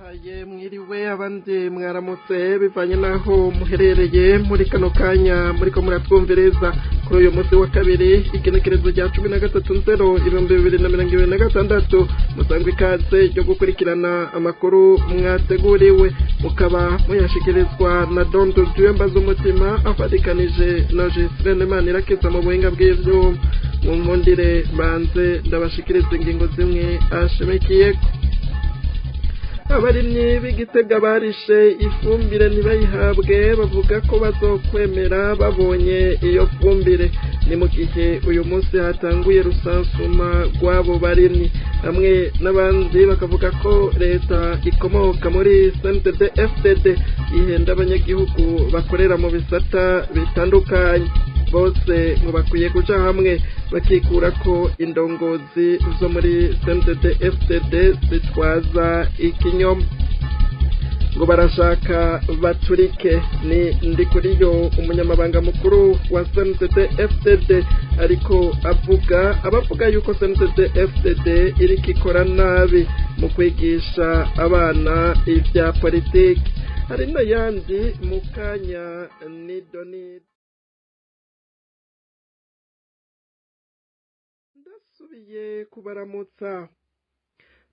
Ndabahaye mwiriwe, abandi mwaramutse, bivanye n'aho muherereye muri kano kanya muriko muratwumviriza. Kuri uyu munsi wa kabiri, igenekerezo rya 13/0/2026, musangwa ikaze ryo gukurikirana amakuru mwateguriwe, mukaba muyashikirizwa na Dondo Tuyembaza Umutima afatikanije na Gisirene Manirakiza mu buhinga bw'ivyuma. Mu nkundire banze ndabashikiriza ingingo zimwe ashimikiyeko. Abarimyi b'Igitega barishe ifumbire ntibayihabwe, bavuga ko bazokwemera babonye iyo fumbire. Ni mu gihe uyu munsi hatanguye rusansuma rw'abo barimyi. Hamwe n'abandi bakavuga ko leta ikomoka muri CNDD FDD ihenda abanyagihugu bakorera mu bisata bitandukanye. Bose ngo bakwiye kuja hamwe bakikura ko indongozi zo muri CNDD FDD zitwaza ikinyoma. Ngo barashaka baturike, ni Ndikuriyo, umunyamabanga mukuru wa CNDD FDD, ariko avuga abavuga yuko CNDD FDD iriko ikora nabi mu kwigisha abana ivya politiki. Hari n'ayandi mu kanya nidonid. Ndasubiye kubaramutsa.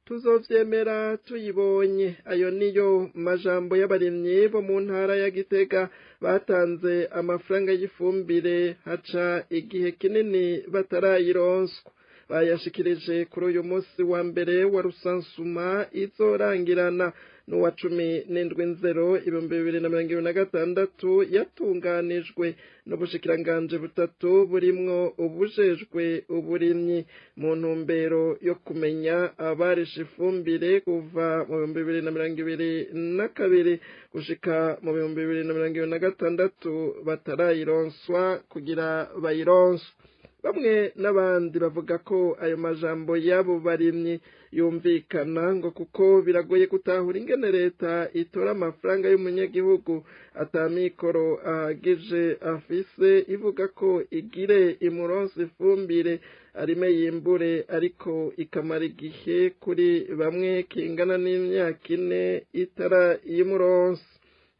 Tuzovyemera tuyibonye. Ayo niyo majambo y'abarimyi bo mu ntara ya Gitega batanze amafaranga y'ifumbire haca igihe kinini batarayironswa. Bayashikirije kuri uyu munsi wa mbere wa rusansuma izorangirana n'uwa 17/0/2026, yatunganijwe n'ubushikiranganje butatu burimwo ubujejwe uburimyi, mu ntumbero yo kumenya abarisha ifumbire kuva mu 2022 gushika mu 2026 batarayironswa kugira bayironswe. Bamwe n'abandi bavuga ko ayo majambo y'abo barimyi yumvikana, ngo kuko biragoye gutahura ingene leta itora amafaranga y'umunyagihugu atamikoro ahagije afise, ivuga ko igire imuronse ifumbire arime yimbure, ariko ikamara igihe kuri bamwe kingana n'imyaka 4 itarayimuronse.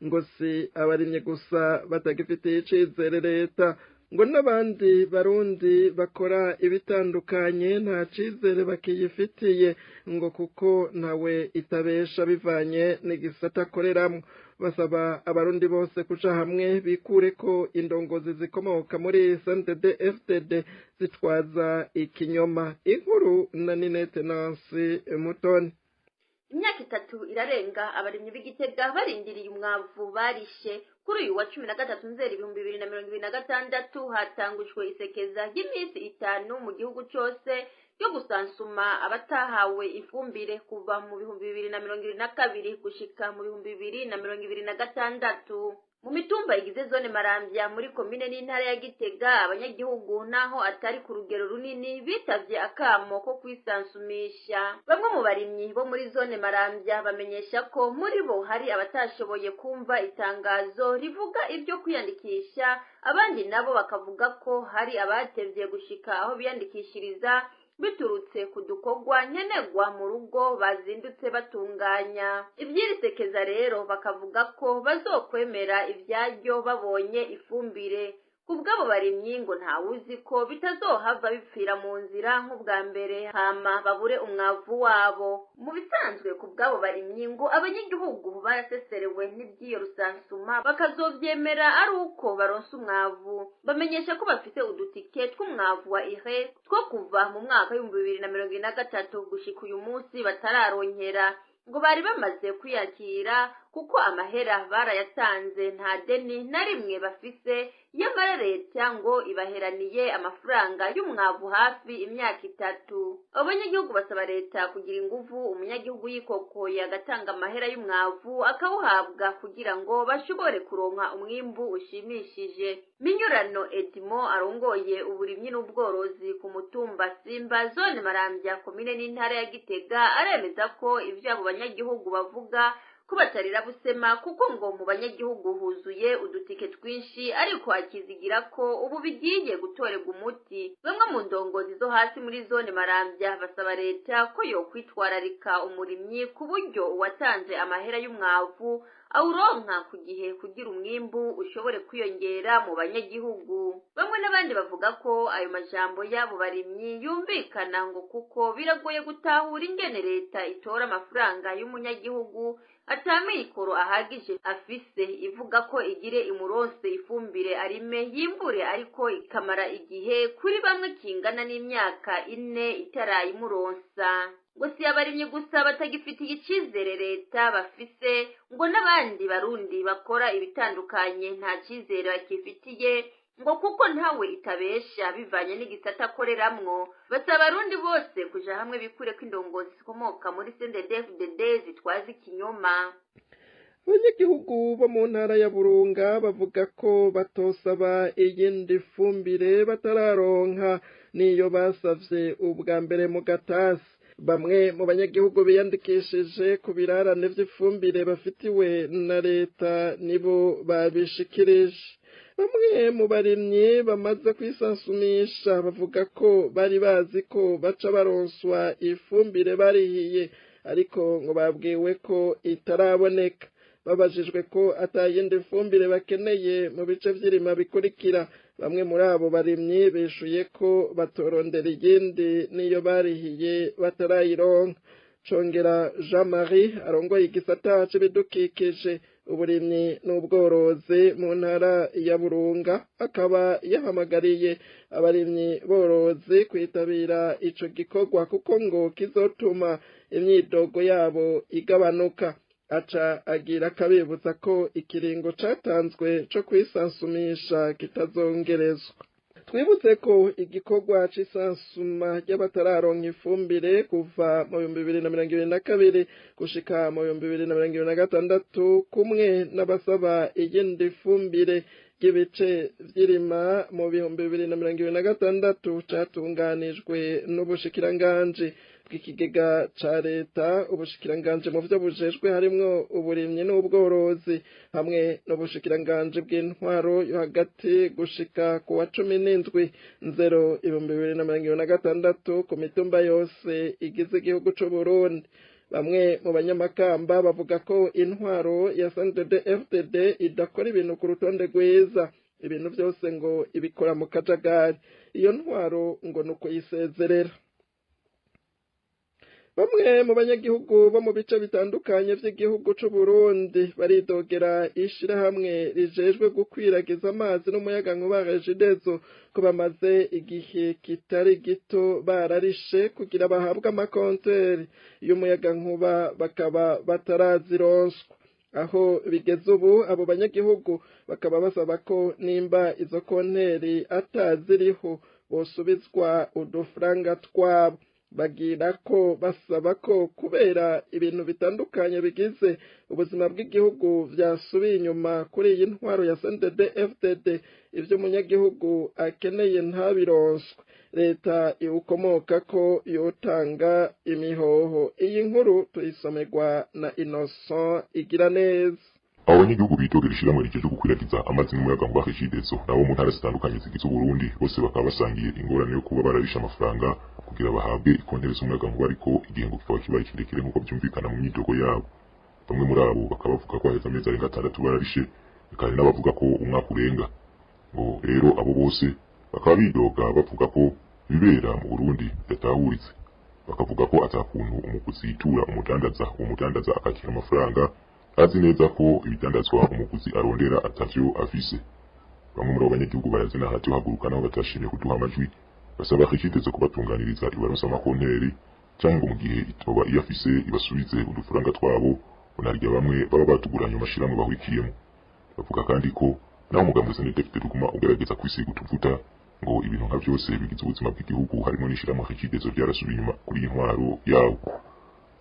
Ngo si abarimyi gusa batagifitiye icizere leta, ngo n'abandi Barundi bakora ibitandukanye nta cizere bakiyifitiye, ngo kuko ntawe itabesha bivanye n'igisata akoreramwo. Basaba Abarundi bose kuja hamwe bikure ko indongozi zikomoka muri CNDD FDD zitwaza ikinyoma. Inkuru na Ninete Nancy Mutoni. Imyaka 3 irarenga abarimyi b'Igitega barindiriye umwavu barishe. Kuri uyu wa 13/0/2026 hatangujwe isekeza ry'iminsi 5 mu gihugu cose ryo gusansuma abatahawe ifumbire kuva mu 2022 gushika mu 2026. Mu mitumba igize zone Maramvya muri komine n'intara ya Gitega, abanyagihugu naho atari ku rugero runini bitavye akamo ko kwisansumisha. Bamwe mu barimyi bo muri zone Maramvya bamenyesha ko muri bo hari abatashoboye kumva itangazo rivuga ibyo kwiyandikisha, abandi nabo bakavuga ko hari abatevye gushika aho biyandikishiriza biturutse ku dukorwa nkenerwa mu rugo bazindutse batunganya. Ivyirisekeza rero bakavuga ko bazokwemera ivyaryo babonye ifumbire. Kubw'abo barimyi ngo ntawuzi ko bitazohava bipfira mu nzira nk'ubwa mbere, hama babure umwavu wabo. Mu bisanzwe kubw'abo barimyi ngo abanyagihugu baraseserewe n'ivy'iyo rusansuma, bakazovyemera ari uko baronse umwavu. Bamenyesha ko bafise udutike tw'umwavu wa ire two kuva mu mwaka w'2023 gushika uyu munsi batararonkera. Ngo bari bamaze kwiyakira kuko amahera barayatanze, nta deni na rimwe bafise, nyamara leta ngo ibaheraniye amafaranga y'umwavu hafi imyaka 3. Abanyagihugu basaba leta kugira inguvu, umunyagihugu yikokoye agatanga amahera y'umwavu akawuhabwa kugira ngo bashobore kuronka umwimbu ushimishije. Minyurano Edmo arongoye uburimyi n'ubworozi ku mutumba Simba, zone Maramvya, komine n'intara ya Gitega, aremeza ko ivyo abo banyagihugu bavuga ko batarira busema kuko ngo mu banyagihugu huzuye udutike twinshi, ariko akizigira ko ubu bigiye gutorerwa umuti. Bamwe mu ndongozi zo hasi muri zone Maramvya basaba leta ko yokwitwararika umurimyi ku buryo uwatanze amahera y'umwavu awuronka ku gihe kugira umwimbu ushobore kwiyongera mu banyagihugu. Bamwe n'abandi bavuga ko ayo majambo y'abo barimyi yumvikana ngo kuko biragoye gutahura ingene leta itora amafaranga y'umunyagihugu atamikoro ahagije afise, ivuga ko igire imuronse ifumbire arime yimbure, ariko ikamara igihe kuri bamwe kingana n'imyaka 4 itarayimuronsa. Ngo si abarimyi gusa batagifitiye icizere leta bafise, ngo n'abandi barundi bakora ibitandukanye nta cizere bakifitiye, ngo kuko ntawe itabesha bivanye n'igisata akoreramwo. Basaba abarundi bose kuja hamwe bikure ko indongozi zikomoka muri CNDD-FDD zitwaza ikinyoma. Abanyagihugu bo mu ntara ya Burunga bavuga ko batosaba iyindi fumbire batararonka niyo basavye ubwa mbere mu gatasi. Bamwe mu banyagihugu biyandikishije ku birarane vy'ifumbire bafitiwe na leta nibo babishikirije. Bamwe mu barimyi bamaze kwisansumisha bavuga ko bari bazi ko baca baronswa ifumbire barihiye, ariko ngo babwiwe ko itaraboneka. Babajijwe ko atayindi fumbire bakeneye mu bice vy'irima bikurikira, bamwe muri abo barimyi bishuye ko batorondera iyindi niyo barihiye batarayironka. Congera Jean Marie arongoye igisata c'ibidukikije, uburimyi n'ubworozi mu ntara ya Burunga, akaba yahamagariye abarimyi borozi kwitabira ico gikorwa kuko ngo kizotuma imyidogo yabo igabanuka. Aca agira akabibutsa ko ikiringo catanzwe co kwisansumisha kitazongerezwa. Twibutse ko igikorwa c'isansuma ry'abatararonka ifumbire kuva mu 2022 gushika mu 2026 kumwe n'abasaba iyindi fumbire ry'ibice vy'irima mu 2026 catunganijwe n'ubushikiranganji bw'ikigega ca leta, ubushikiranganji mu vyo bujejwe harimwo uburimyi n'ubworozi, hamwe n'ubushikiranganji bw'intwaro yo hagati gushika ku wa 17 nzero 2026 ku mitumba yose igize igihugu c'Uburundi. Bamwe mu banyamakamba bavuga ko intwaro ya CNDD-FDD idakora ibintu ku rutonde rwiza, ibintu vyose ngo ibikora mu kajagari. Iyo ntwaro ngo nuko yisezerera. Bamwe mu banyagihugu bo mu bice bitandukanye vy'igihugu c'Uburundi baridogera ishirahamwe rijejwe gukwiragiza amazi n'umuyagankuba Regideso ko bamaze igihe kitari gito bararishe kugira bahabwe amakonteri y'umuyagankuba bakaba batarazironswa. Aho bigeze ubu abo banyagihugu bakaba basaba ko nimba izo konteri ataziriho bosubizwa udufaranga twabo. Bagira ko basaba ko kubera ibintu bitandukanye bigize ubuzima bw'igihugu vyasubiye inyuma kuri iyi ntwaro ya CNDD-FDD, ivyo umunyagihugu akeneye ntabironswe, leta iwukomoka ko yotanga imihoho. Iyi nkuru tuyisomerwa na Innocent Igiraneza. Abo banyagihugu bitogera ishirahamwe rijejwe gukwiragiza amazi n'umuyagankuba Regideso nabo mu ntara zitandukanye zigize Uburundi bose bakaba basangiye ingorane yo kuba bararisha amafaranga kugira bahabwe ikonteri z'umuyagankuba, ariko igihengo kikaba kibaye kirekire nk'uko vyumvikana mu myidogo yabo. Bamwe muri abo bakaba bavuga ko haheze amezi arenga 6 bararishe, eka hari n'abavuga ko umwaka urenga. Ngo rero abo bose bakaba bidoga bavuga ko ibibera mu Burundi bidatahuritse, bakavuga ko atakuntu umuguzi yitura umudandaza, uwo mudandaza akakira amafaranga azi neza ko ibidandazwa umuguzi arondera atavyo afise. Bamwe muri abo banyagihugu barazina hati haguruka nabo batashimye kuduha amajwi, basaba Regideso kubatunganiriza ibaronsa amakonteri, canke ngo mu gihe itoba iyafise ibasubize udufaranga twabo, bonarya bamwe baba batuguranye amashirahamwe bahurikiyemo. Bavuga kandi ko naho umugambi CNDD-FDD uguma ugerageza kwisiga utuvuta, ngo ibintu nka vyose bigize ubuzima bw'igihugu harimo n'ishirahamwe Regideso vyarasubiye inyuma kuri iyi ntwaro yawo.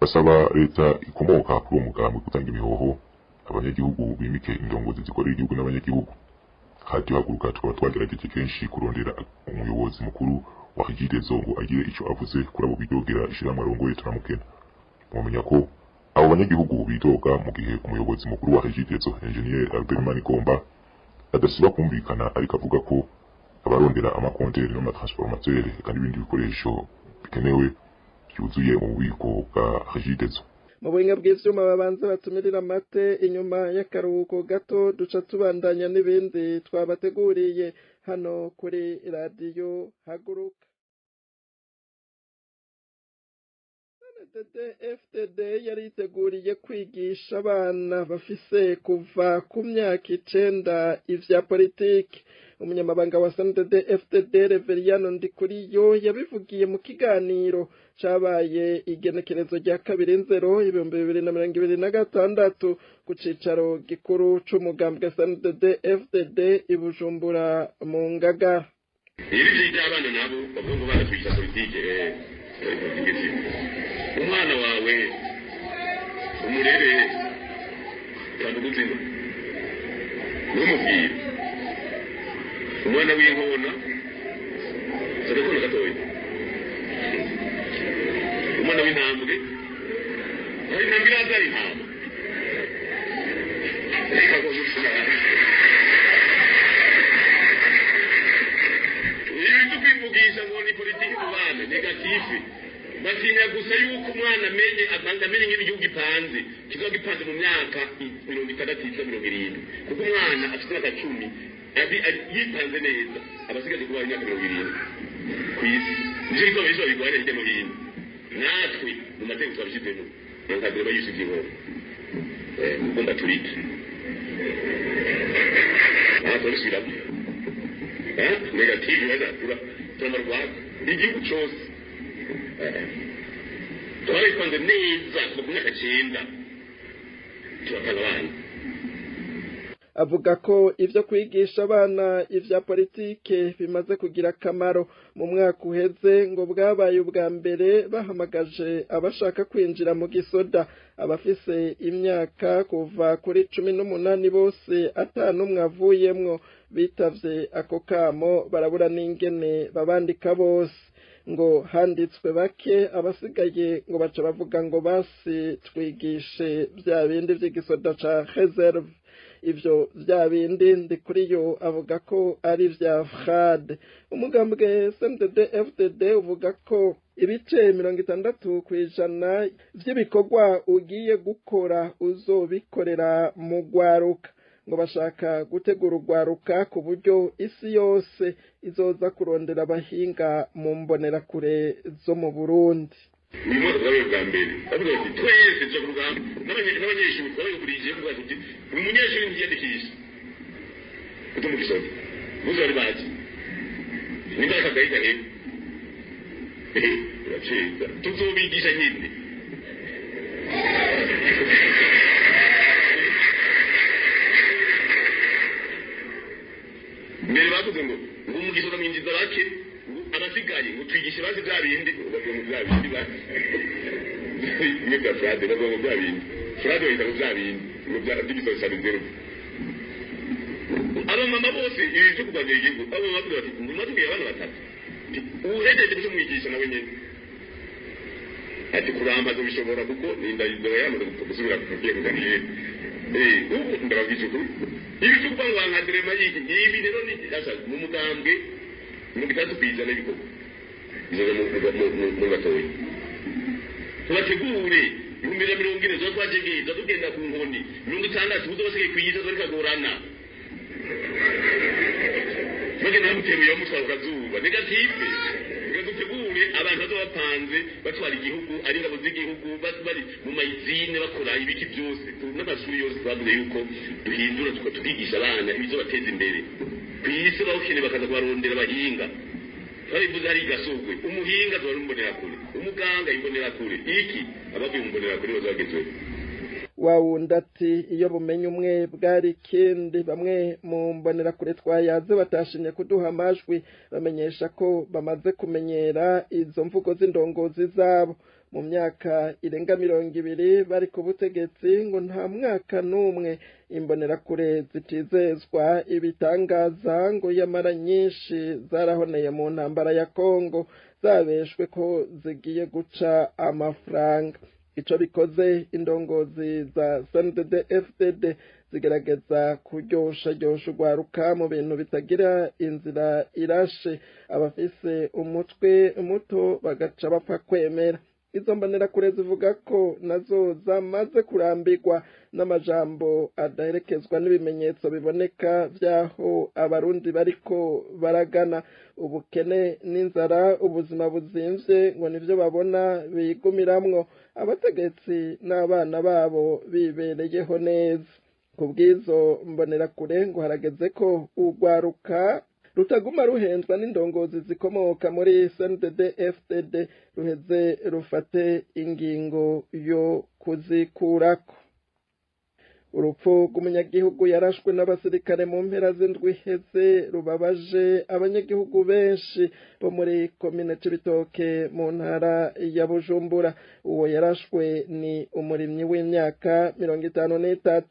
Basaba leta ikomoka kuri uwo mugambi gutanga imihoho, abanyagihugu bimike indongozi zikorera igihugu n'abanyagihugu. Hadiyo haguruka tukaba twagerageje kenshi kurondera umuyobozi mukuru wa Regideso ngo agire ico avuze kuri abo bidogera ishirahamwe arongoye turamukena. Mwomenya ko Abo banyagihugu bidoga mu gihe umuyobozi mukuru wa Regideso, Engineer Albert Manigomba, adasiba kumvikana ariko avuga ko abarondera amakonteri n'amatransformateri eka n'ibindi bikoresho bikenewe byuzuye mu bubiko bwa Regideso. Mu buhinga bw'ivyuma babanza batumirira amate. Inyuma y'akaruhuko gato duca tubandanya n'ibindi twabateguriye hano kuri Radiyo Haguruka. FTD yari yiteguriye kwigisha abana bafise kuva ku myaka 9 ivya politiki. Umunyamabanga wa CNDD FDD, Reveriyano Ndikuriyo, yabivugiye mu kiganiro cabaye igenekerezo rya 2/0/2026 ku cicaro gikuru c'umugambwe CNDD FDD i Bujumbura mu Ngagara. Ibi vy'abana nabo bavuga ngo baratwigisha politike. Umwana wawe umurere kandi ubuzima ntumubwire. Umwana w'inkona sadakona gatoya, umwana w'intambwe hari intambwe iraza ari intama. Ibi byo kwivugisha ngo ni politiki mu bana negatife, batinya gusa yuko umwana amenye amenye nk'igihugu gipanze, kizoba gipanze mu myaka 60 iza 70, kuko umwana afite imyaka 10 yipanze neza abasigaje kuba imyaka 70 ku isi. Nicyo gituma benshi babirwanya hirya no hino. Natwe mu mategeko twabishyizemo ntabwo bayishyuza inkoni ugomba turike aha turabisubiramo negative turamara urwanda igihugu cose twarabipanze neza kuva ku myaka 9 turatanga abana. Avuga ko ivyo kwigisha abana ivya politike bimaze kugira akamaro. Mu mwaka uheze ngo bwabaye ubwa mbere bahamagaje abashaka kwinjira mu gisoda abafise imyaka kuva kuri 18 bose atanumwe avuyemwo bitavye ako kamo, barabura n'ingene babandika bose. Ngo handitswe bake, abasigaye ngo baca bavuga ngo basi twigishe bya bindi vy'igisoda ca reserve. Ivyo vya bindi Ndikuriyo avuga ko ari vya frade. Umugambwe CNDD FDD uvuga ko ibice 60% vy'ibikorwa ugiye gukora uzobikorera mu gwaruka. Ngo bashaka gutegura urwaruka ku buryo isi yose izoza kurondera abahinga mu mbonerakure zo mu Burundi. Uyu mwaka bwabaye ubwa mbere bavuga bati twese tuja ku rugamba n'abanyeshuri twabayugurije kuvuga tuti buri munyeshuri ntiyiyandikishe kuja mu gisoda bose bari bazi nimba akagahiga hepfo turaceza tuzobigisha nyine. Mbere bavuze ngo ngo mu gisoda mwinjiza bake, abasigaye ngo twigishe bazi bya bindi, bavuga ngo bya bindi bazi bimwe bya frade, bavuga ngo bya bindi frade bayita ngo bya bindi ngo bya by'igisoda cya reserve. Abamama bose ibi byo kurwanya igihugu, abamama bavuga bati ngo matubwiye abana batatu uhejeje guca umwigisha nawe nyene ati kuramba zobishobora kuko ninda yamaze gusubira kugiye kuganira. Ubu ndababwije ukuri ibi byo kuvuga ngo wankadirema yiki ibi rero ni asa mu mugambwe 60% y'ibikorwa bizoza muri batoya. Tubategure 2040 zo twajegeza tugenda ku nkoni 60 uzobasigaye kwiyita zorikagorana bagenda bamuteruye bamutwara ku kazuba negative. Reka dutegure abantu bazoba bapanze batwara igihugu, ari ingabo z'igihugu bari mu mayizine bakora ibiki byose n'amashuri yose twavuze yuko duhindura tukigisha abana ibizobateza imbere ku isi, bawukeneye bakaza kubarondera abahinga. Twabivuze hari gasogwe umuhinga tuba imbonerakure, umuganga imbonerakure, iki abavuye imbonerakure bazagezweho. Wawundi ati iyo bumenye umwe bwari ikindi. Bamwe mu mbonerakure twayaze batashimye kuduha amajwi bamenyesha ko bamaze kumenyera izo mvugo z'indongozi zabo. Mu myaka irenga 20 bari ku butegetsi ngo nta mwaka n'umwe imbonerakure zitizezwa ibitangaza, ngo yamara nyinshi zarahoneye mu ntambara ya Kongo zabeshwe ko zigiye guca amafaranga. Ico bikoze, indongozi za CNDD FDD zigerageza kuryosharyosha urwaruka mu bintu bitagira inzira irashe, abafise umutwe muto bagaca bapfa kwemera. Izo mbonerakure zivuga ko nazo zamaze kurambirwa n'amajambo adaherekezwa n'ibimenyetso biboneka vy'aho Abarundi bariko baragana. Ubukene n'inzara, ubuzima buzimvye, ngo nivyo babona bigumiramwo, abategetsi n'abana babo bibereyeho neza. Ku bw'izo mbonerakure, ngo harageze ko urwaruka rutaguma ruhenzwa n'indongozi zikomoka muri CNDD FDD, ruheze rufate ingingo yo kuzikurako. Urupfu rw'umunyagihugu yarashwe n'abasirikare mu mpera z'indwi iheze rubabaje abanyagihugu benshi bo muri komine Cibitoke mu ntara ya Bujumbura. Uwo yarashwe ni umurimyi w'imyaka 53,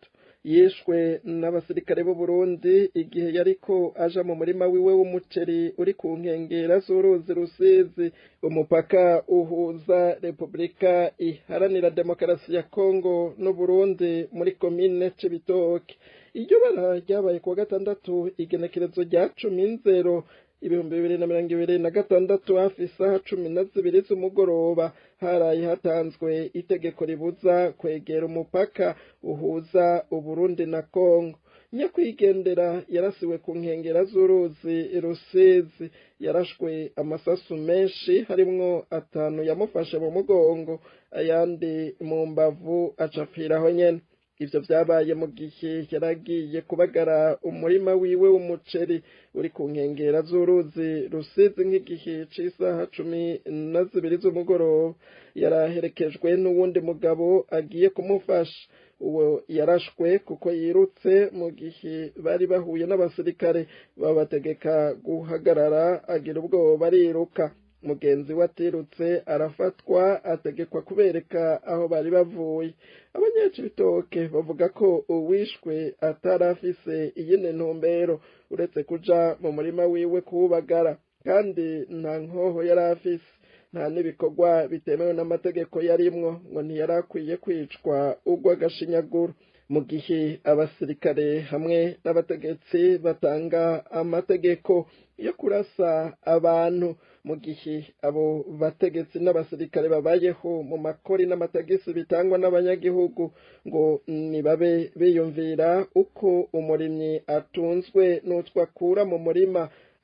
yishwe n'abasirikare b'u Burundi igihe yariko aja mu murima wiwe w'umuceri uri ku nkengera z'uruzi Rusizi, umupaka uhuza Repubulika Iharanira Demokarasi ya Kongo n'Uburundi muri komine Cibitoke. Iryo bara ryabaye kuwa gatandatu, igenekerezo rya 10 Nzero 2026, hafi isaha 12 z'umugoroba. Haraye hatanzwe itegeko ribuza kwegera umupaka uhuza Uburundi na Kongo. Nyakwigendera yarasiwe ku nkengera z'uruzi Rusizi. Yarashwe amasasu menshi, harimwo atanu yamufashe mu mugongo, ayandi mu mbavu, acapfiraho nyene. Ivyo vyabaye mu gihe yaragiye kubagara umurima wiwe w'umuceri uri ku nkengera z'uruzi Rusizi nk'igihe c'isaha 12 z'umugoroba. Yaraherekejwe n'uwundi mugabo agiye kumufasha. Uwo yarashwe kuko yirutse mu gihe bari bahuye n'abasirikare babategeka guhagarara, agira ubwoba ariruka. Mugenzi we atirutse arafatwa, ategekwa kubereka aho bari bavuye. Abanyacibitoke bavuga ko uwishwe atarafise iyindi ntumbero uretse kuja mu murima wiwe kuwubagara, kandi nta nkoho yari afise, nta n'ibikorwa bitemewe n'amategeko yarimwo, ngo ntiyarakwiye kwicwa urw'agashinyaguro. Mu gihe abasirikare hamwe n'abategetsi batanga amategeko yo kurasa abantu, mu gihe abo bategetsi n'abasirikare babayeho mu makori n'amatagisi bitangwa n'abanyagihugu, ngo nibabe biyumvira uko umurimyi atunzwe n'utwo akura mu murima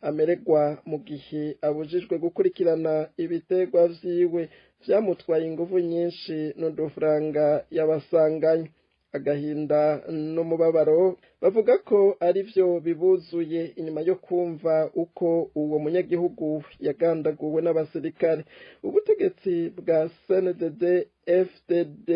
amererwa mu gihe abujijwe gukurikirana ibiterwa vyiwe vyamutwaye inguvu nyinshi n'udufaranga yabasanganye. Agahinda n'umubabaro bavuga ko ari byo bibuzuye inyuma yo kumva uko uwo munyagihugu yagandaguwe n'abasirikare. Ubutegetsi bwa CNDD FDD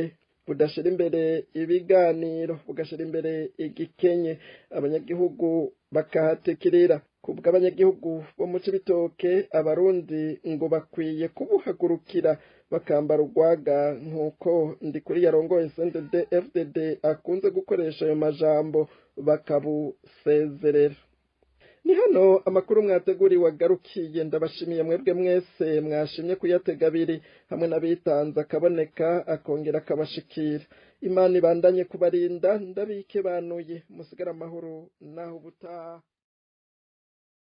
budashira imbere ibiganiro, bugashira imbere igikenye, abanyagihugu bakahatikirira. Kubw'abanyagihugu bo mu Cibitoke, Abarundi ngo bakwiye kubuhagurukira bakambara urwaga, nk'uko Ndikuri yarongoye CNDD FDD akunze gukoresha ayo majambo, bakabusezerera. Ni hano amakuru mwateguriwe agarukiye. Ndabashimiye mwebwe mwese mwashimye kuyatega abiri, hamwe n'abitanze akaboneka akongera akabashikira. Imana ibandanye kubarinda. Ndabike banuye, musigare amahoro, naho ubutaha.